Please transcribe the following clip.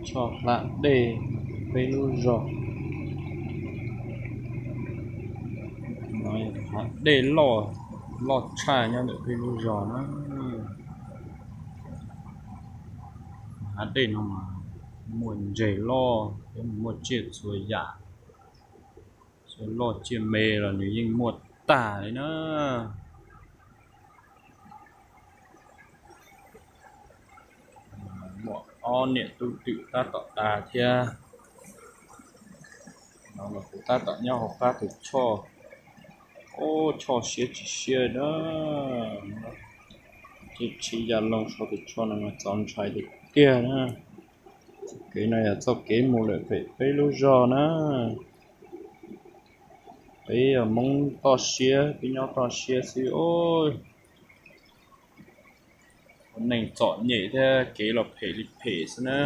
Tshoj hlab dej peb lub zos. Hav dej loj, loj tshaj nyob ntawm peb lub zos na. Hav dej no mas muaj ntses loj thiab muaj tsiaj txhua yam, tsiaj loj tsiaj me los nws yeej muaj tag li na. Muaj ob niam tub twm tab tom da thiab. No los kuv tab tom nyob hauv qab tus choj. Ub, choj siab tsis siab na. Tsis tsis ya loo sau tus choj no mas txaus ntshai tiag tiag na. Kev no yog txoj kev mus lawm pem peb lub zos na. Peb yog Hmoob toj siab, peb nyob toj siab xwb os. Ua neej txom nyem thiab kev los phem li phem xwb na.